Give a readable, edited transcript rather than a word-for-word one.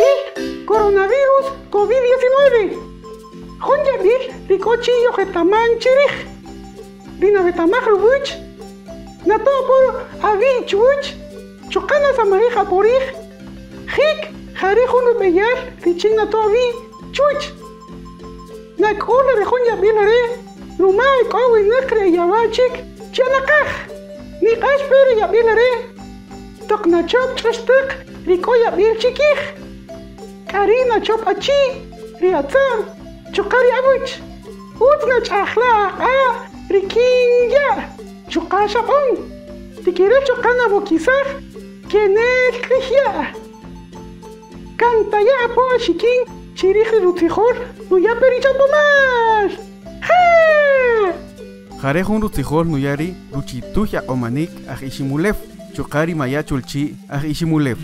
yab'il coronavirus COVID-19. Jun yab'il ri k'o chi yojetaman chirij. Ri nawetamaj ruwäch, nato' apo awi' chuwäch, chuqa' nasamajij apo rij. Jïk, ja ri' jun rub'eyal richin nato' awi' chuwäch. Nak'ul ri jun yab'il re' ruma e k'o winäq ri e yawa' chik chi anaqaj. Niq'ax pe ri yab'il re' toq nachöp ch'axtäq ri k'o yab'il chi kij. K'a ri' nachöp achi', ri atza'm, chuqa' ri awäch. Ütz nach'ajla' aq'a' rik'in ya' chuqa' xab'on. Tikirel chuqa' nawokisaj kenel k'ïy ya'. Kan taya' apo axikin chi rij ri rutzijol nuya' pe ri Chanpomal. Ja'! Jare jun rutzijol nuya' ri ruchituy aq'omanik aj Iximulew, chuqa' ri maya' cholchi' aj Iximulew.